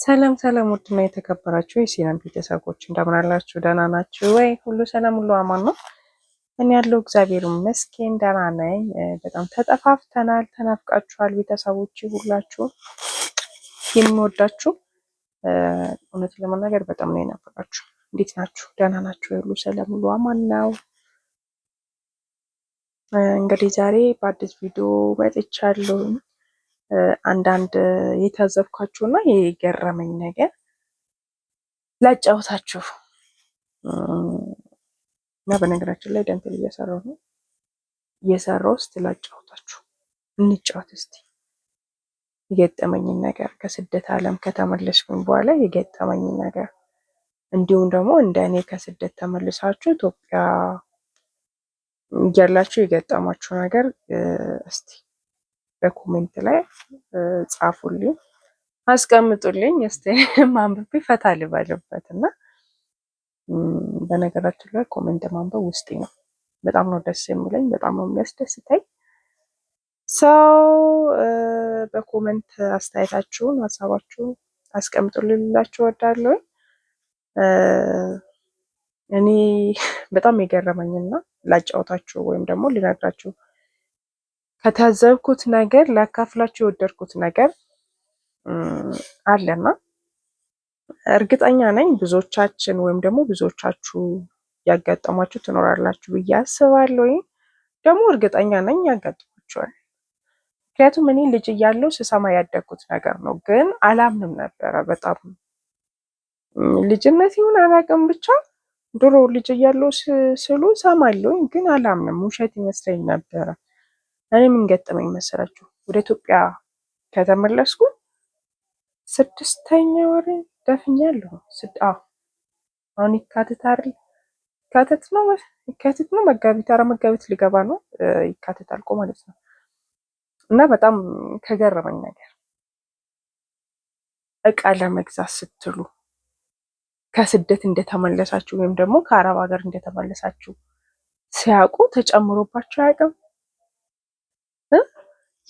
ሰላም ሰላም፣ ውድና የተከበራችሁ የሲናን ቤተሰቦች እንደምን አላችሁ? ደህና ናችሁ ወይ? ሁሉ ሰላም፣ ሁሉ አማን ነው። እኔ ያለው እግዚአብሔር ይመስገን ደህና ነኝ። በጣም ተጠፋፍተናል፣ ተናፍቃችኋል ቤተሰቦች ሁላችሁ የሚወዳችሁ እውነት ለመናገር በጣም ነው የናፈቃችሁ። እንዴት ናችሁ? ደህና ናችሁ? ሁሉ ሰላም፣ ሁሉ አማን ነው። እንግዲህ ዛሬ በአዲስ ቪዲዮ መጥቻለሁ። አንዳንድ የታዘብኳችሁ እና የገረመኝ ነገር ላጫውታችሁ እና በነገራችን ላይ ደንቴል እየሰራሁ ነው። እየሰራሁ እስቲ ላጫውታችሁ፣ እንጫወት እስቲ የገጠመኝን ነገር ከስደት ዓለም ከተመለስኩኝ በኋላ የገጠመኝን ነገር እንዲሁም ደግሞ እንደ እኔ ከስደት ተመልሳችሁ ኢትዮጵያ እያላችሁ የገጠማችሁ ነገር እስቲ በ comment ላይ ጻፉልኝ፣ አስቀምጡልኝ። እስቲ ማንበብ ፈታ ልበልበት እና በነገራችን ላይ comment ማንበብ ውስጤ ነው። በጣም ነው ደስ የሚለኝ፣ በጣም ነው የሚያስደስተኝ። ሰው በ comment አስተያየታችሁን፣ ሀሳባችሁን አስቀምጡልኝ ልላችሁ እወዳለሁ። እኔ በጣም የገረመኝና ላጫውታችሁ ወይም ደግሞ ልነግራችሁ ከታዘብኩት ነገር ላካፍላችሁ የወደድኩት ነገር አለና እርግጠኛ ነኝ ብዙዎቻችን ወይም ደግሞ ብዙዎቻችሁ ያጋጠሟችሁ ትኖራላችሁ ብዬ አስባለሁ። ወይም ደግሞ እርግጠኛ ነኝ ያጋጥሟችኋል። ምክንያቱም እኔ ልጅ እያለሁ ስሰማ ያደግኩት ነገር ነው፣ ግን አላምንም ነበረ። በጣም ልጅነት ይሁን አላውቅም፣ ብቻ ድሮ ልጅ እያለሁ ስሉ ሰማለሁኝ፣ ግን አላምንም፣ ውሸት ይመስለኝ ነበረ። እኔ ምን ገጠመኝ መሰላችሁ? ወደ ኢትዮጵያ ከተመለስኩ ስድስተኛ ወር ደፍኛለሁ። አሁን የካቲት አይደል? የካቲት ነው የካቲት ነው መጋቢት፣ ኧረ መጋቢት ሊገባ ነው። የካቲት አልቆ ማለት ነው። እና በጣም ከገረመኝ ነገር እቃ ለመግዛት ስትሉ ከስደት እንደተመለሳችሁ ወይም ደግሞ ከአረብ ሀገር እንደተመለሳችሁ ሲያውቁ ተጨምሮባችሁ አያውቅም?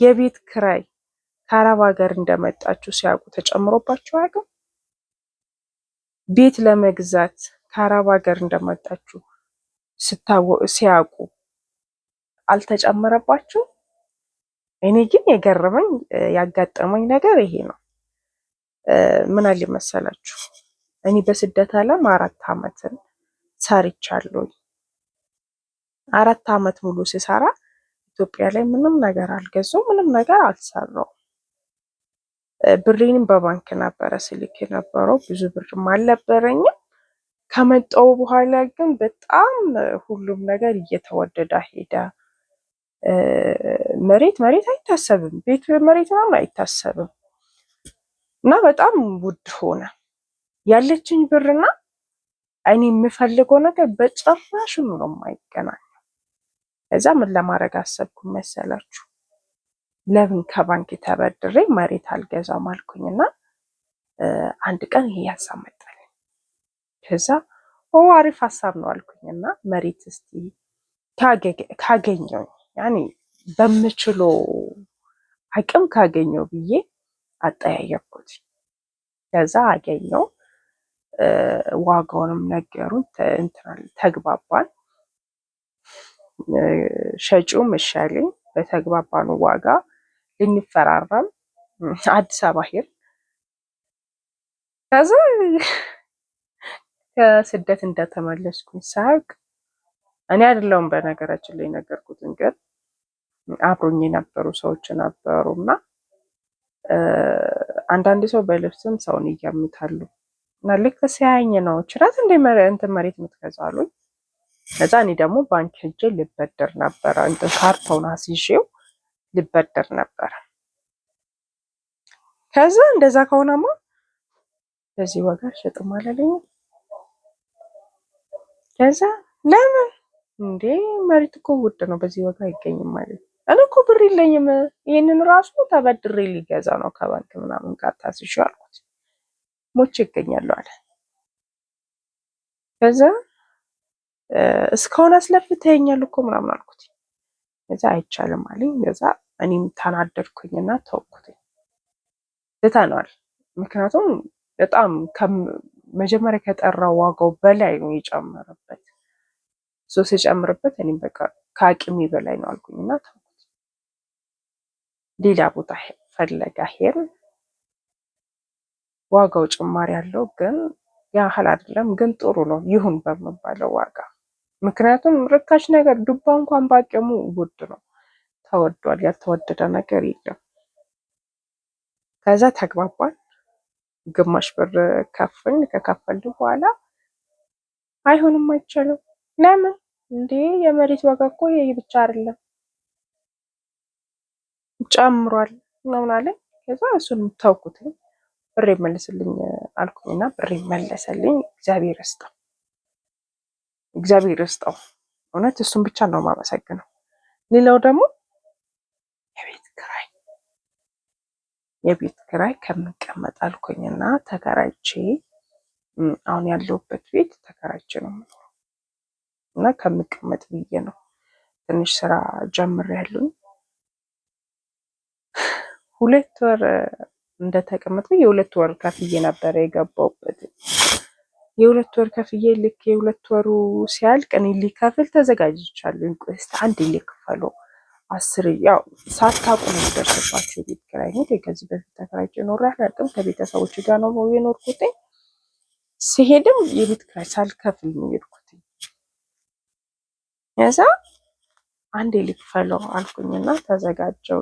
የቤት ክራይ ከአረብ ሀገር እንደመጣችሁ ሲያውቁ ተጨምሮባችሁ አያውቅም? ቤት ለመግዛት ከአረብ ሀገር እንደመጣችሁ ሲያውቁ አልተጨመረባችሁ? እኔ ግን የገረመኝ ያጋጠመኝ ነገር ይሄ ነው። ምን አለ መሰላችሁ፣ እኔ በስደት ዓለም 4 ዓመትን ሰርቻለሁ። 4 ዓመት ሙሉ ስሰራ ኢትዮጵያ ላይ ምንም ነገር አልገዛሁም፣ ምንም ነገር አልሰራሁም። ብሬንም በባንክ ነበረ ስልክ የነበረው፣ ብዙ ብርም አልነበረኝም። ከመጣሁ በኋላ ግን በጣም ሁሉም ነገር እየተወደደ ሄደ። መሬት መሬት አይታሰብም፣ ቤት መሬት ምናምን አይታሰብም እና በጣም ውድ ሆነ። ያለችኝ ብርና እኔ የምፈልገው ነገር በጭራሽ ነው የማይገናኝ። ከዛ ምን ለማድረግ አሰብኩ መሰላችሁ? ለምን ከባንክ ተበድሬ መሬት አልገዛም አልኩኝና አንድ ቀን ይሄ ሀሳብ መጣልኝ። ከዛ ኦ አሪፍ ሀሳብ ነው አልኩኝና መሬት እስቲ ካገኘው ያኔ በምችለው አቅም ካገኘው ብዬ አጠያየኩት። ከዛ አገኘው፣ ዋጋውንም ነገሩን፣ ተግባባን። ሸጪውም እሺ አለኝ። በተግባባነው ዋጋ ልንፈራረም አዲስ አበባ ሄድን። ከዛ ከስደት እንደተመለስኩኝ ሳቅ እኔ አይደለሁም በነገራችን ላይ የነገርኩትን፣ ግን አብሮኝ የነበሩ ሰዎች ነበሩ እና አንዳንድ ሰው በልብስም ሰውን ይገምታሉ እና ልክ ሲያየኝ ነው ችራት እንደ እንትን መሬት የምትገዛው አሉኝ። ከዛ እኔ ደግሞ ባንክ ሄጄ ልበደር ነበረ፣ እንትን ካርታውን አስይዤው ልበደር ነበረ። ከዛ እንደዛ ከሆነማ በዚህ ዋጋ አልሸጥም አላለኝም። ከዛ ለምን እንዴ መሬት እኮ ውድ ነው፣ በዚህ ዋጋ አይገኝም ማለት እኔ እኮ ብር የለኝም፣ ይህንን ራሱ ተበድሬ ሊገዛ ነው ከባንክ ምናምን ካርታ አስይዤው አልኩት። ሞቼ ይገኛሉ አለ። ከዛ እስካሁን አስለፍተኸኛል እኮ ምናምን አልኩት። ከዛ አይቻልም አለኝ። ከዛ እኔም ተናደድኩኝና ተውኩትኝ። ትተነዋል። ምክንያቱም በጣም መጀመሪያ ከጠራው ዋጋው በላይ ነው የጨመረበት። So ሲጨምርበት እኔም በቃ ከአቅሜ በላይ ነው አልኩኝና ተውኩት። ሌላ ቦታ ፈለጋ ሄድን። ዋጋው ጭማሪ ያለው ግን ያህል አይደለም፣ ግን ጥሩ ነው ይሁን በሚባለው ዋጋ። ምክንያቱም ርካሽ ነገር ዱባ እንኳን ባቅሙ ውድ ነው፣ ተወዷል። ያልተወደደ ነገር የለም። ከዛ ተግባባን። ግማሽ ብር ከፍልን። ከከፈልን በኋላ አይሆንም፣ አይቻልም። ለምን እንዴ? የመሬት ዋጋ እኮ ይሄ ብቻ አይደለም ጨምሯል ምናምን አለኝ። ከዛ እሱን ተውኩት። ብር መልስልኝ አልኩኝና ብር መለሰልኝ። እግዚአብሔር ይስጠው፣ እግዚአብሔር ይስጠው። እውነት እሱን ብቻ ነው የማመሰግነው። ሌላው ደግሞ የቤት ኪራይ፣ የቤት ኪራይ ከምቀመጥ አልኩኝና ተከራይቼ አሁን ያለሁበት ቤት ተከራይቼ ነው የምኖረው እና ከምቀመጥ ብዬ ነው ትንሽ ስራ ጀምሬያለሁኝ። 2 ወር እንደተቀመጥኩ የ2 ወር ከፍዬ ነበረ የገባሁበት። የ2 ወር ከፍዬ ልክ የ2 ወሩ ሲያልቅ እኔ ሊከፍል ተዘጋጅቻለሁ። ቆይ እስኪ አንዴ ልክፈለው 10 ያው ሳታውቁ ነው የሚደርስባቸው የቤት ኪራይ። እኔ ከዚህ በፊት ተከራይቼ ኖሬ አላውቅም። ከቤተሰቦች ጋር ነው የኖርኩት። ሲሄድም የቤት ኪራይ ሳልከፍል ነው የሄድኩት። ከዛ አንዴ ልክፈለው አልኩኝና ተዘጋጀው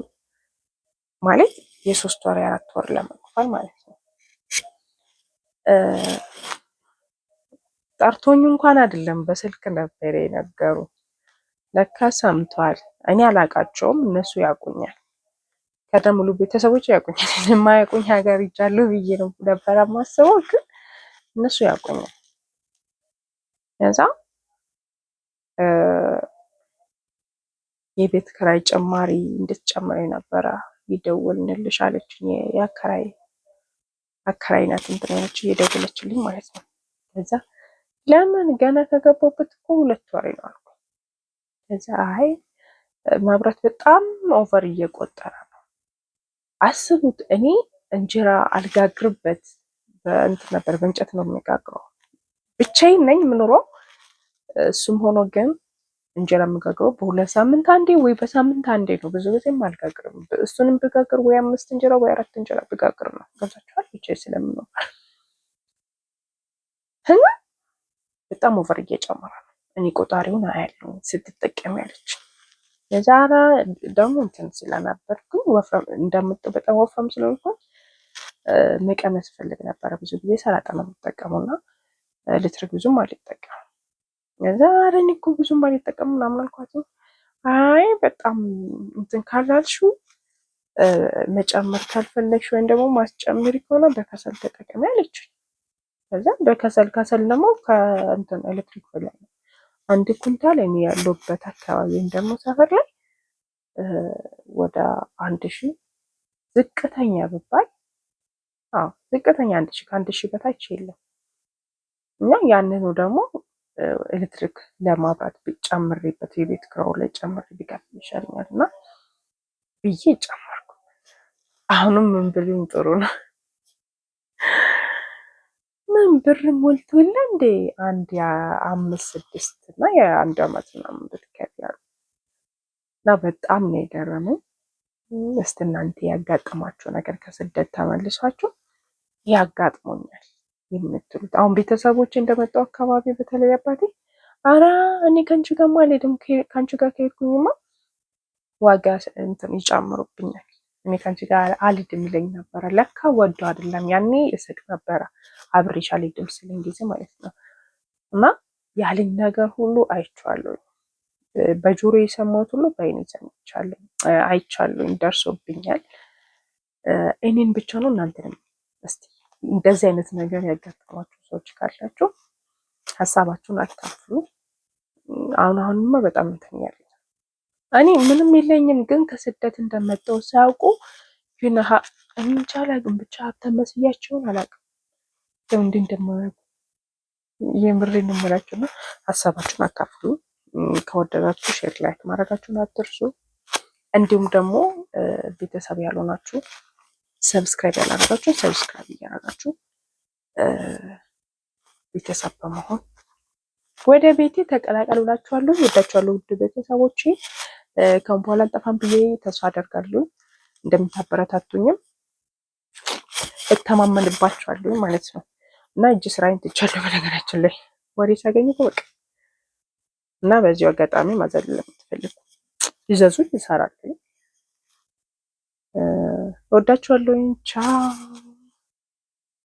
ማለት የ3 ወር የ4 ወር ለመክፈል ማለት ነው። ጠርቶኝ እንኳን አይደለም በስልክ ነበር የነገሩ። ለካ ሰምተዋል። እኔ አላቃቸውም፣ እነሱ ያውቁኛል። ከደሙሉ ቤተሰቦች ያውቁኛል። የማያውቁኝ ሀገር ሂጃለሁ ብዬ ነው ነበረ የማስበው፣ ግን እነሱ ያውቁኛል። ከዛ የቤት ኪራይ ጭማሪ እንድትጨምሪ ነበረ ይደወልንልሽ አለችኝ። የአከራይ አከራይ ናት እንትን ያለች እየደወለችልኝ ማለት ነው። ከዛ ለምን ገና ከገባሁበት እኮ 2 ወሬ ነው አልኩ። ከዛ አይ መብራት በጣም over እየቆጠረ ነው። አስቡት፣ እኔ እንጀራ አልጋግርበት በእንትን ነበር፣ በእንጨት ነው የሚጋግረው። ብቻዬን ነኝ የምኖረው። እሱም ሆኖ ግን እንጀራ የምጋግረው በ2 ሳምንት አንዴ ወይ በሳምንት አንዴ ነው። ብዙ ጊዜም አልጋግርም። እሱንም ብጋግር ወይ 5 እንጀራ ወይ 4 እንጀራ ብጋግር ነው። ገብታችኋል? ብቻዬን ስለምኖር እና በጣም over እየጨመረ ነው። እኔ ቆጣሪውን አያለሁ ስትጠቀም ያለች የዛራ ደግሞ እንትን ስለነበርኩኝ ወፍራም እንደምጥ በጣም ወፍራም ስለሆንኩኝ መቀነስ ፈልግ ነበረ። ብዙ ጊዜ ሰላጣ ነው የምጠቀመው እና ኤሌክትሪክ ብዙም አልጠቀምም። ከዛ ኧረ እኔ እኮ ብዙም አልጠቀምም ምናምን አልኳት። አይ በጣም እንትን ካላልሽው መጨመር ካልፈለግሽ ወይም ደግሞ ማስጨምሪ ከሆነ በከሰል ተጠቀሚ አለችኝ። ከዛ በከሰል ከሰል ደግሞ ከእንትን ኤሌክትሪክ በላይ ነው። 1 ኩንታል እኔ ያለሁበት አካባቢ ወይም ደግሞ ሰፈር ላይ ወደ 1000 ዝቅተኛ ብባል፣ አዎ ዝቅተኛ 1000፣ ከ1000 በታች የለም። እና ያንኑ ደግሞ ኤሌክትሪክ ለማብራት ጨምሬበት የቤት ኪራዩ ላይ ጨምሬ ቢከፍል ይሻለኛል እና ብዬ ጨመርኩ። አሁንም ምን ብሉኝ ጥሩ ነው? ምን ብር ሞልቶላ እንዴ አንድ የአምስት ስድስት እና የአንድ አመት ምናምን ብትከፍይ አሉ። እና በጣም ነው የገረመኝ። እስቲ እናንተ ያጋጠማችሁ ነገር ከስደት ተመልሷችሁ ያጋጥሞኛል የምትሉት አሁን ቤተሰቦች እንደመጡ አካባቢ በተለይ አባቴ አራ እኔ ከአንቺ ጋርማ አልሄድም፣ ከአንቺ ጋር ከሄድኩኝማ ዋጋ እንትን ይጨምሩብኛል፣ እኔ ከአንቺ ጋር አልሄድም ይለኝ ነበረ። ለካ ወዶ አይደለም፣ ያኔ እስቅ ነበረ አብሬሽ አልሄድም ስልኝ ጊዜ ማለት ነው። እና ያለኝ ነገር ሁሉ አይቼዋለሁ። በጆሮ የሰማሁት ሁሉ በአይኔ ሰምቻለሁ፣ አይቻለሁ፣ ደርሶብኛል። እኔን ብቻ ነው እናንተንም እስቲ እንደዚህ አይነት ነገር ያጋጠማችሁ ሰዎች ካላችሁ ሀሳባችሁን አካፍሉ። አሁን አሁንማ በጣም እንትን እያለኝ ነው። እኔ ምንም የለኝም፣ ግን ከስደት እንደመጣሁ ሲያውቁ ግን እንጃ አላውቅም፣ ብቻ ሀብታም መስያቸውን አላውቅም። እንዲህ እንደማያውቁ የምሬን ነው እና ሀሳባችሁን አካፍሉ። ከወደዳችሁ share like ማድረጋችሁን አትርሱ። እንዲሁም ደግሞ ቤተሰብ ያልሆናችሁ subscribe ያላደረጋችሁ subscribe እያደረጋችሁ ቤተሰብ በመሆን ወደ ቤቴ ተቀላቀሉ እላችኋለሁ። ወዳችኋለሁ ውድ ቤተሰቦቼ። ከአሁን በኋላ አልጠፋም ብዬ ተስፋ አደርጋለሁ። እንደምታበረታቱኝም እተማመንባችኋለሁ ማለት ነው። እና እጅ ስራዬን ትቻለሁ። በነገራችን ላይ ወሬ ሳገኝ እኮ በቃ እና በዚሁ አጋጣሚ ማዘዝ ለምትፈልጉ ይዘዙኝ፣ እሰራለሁ። እወዳችኋለሁኝ። ቻው።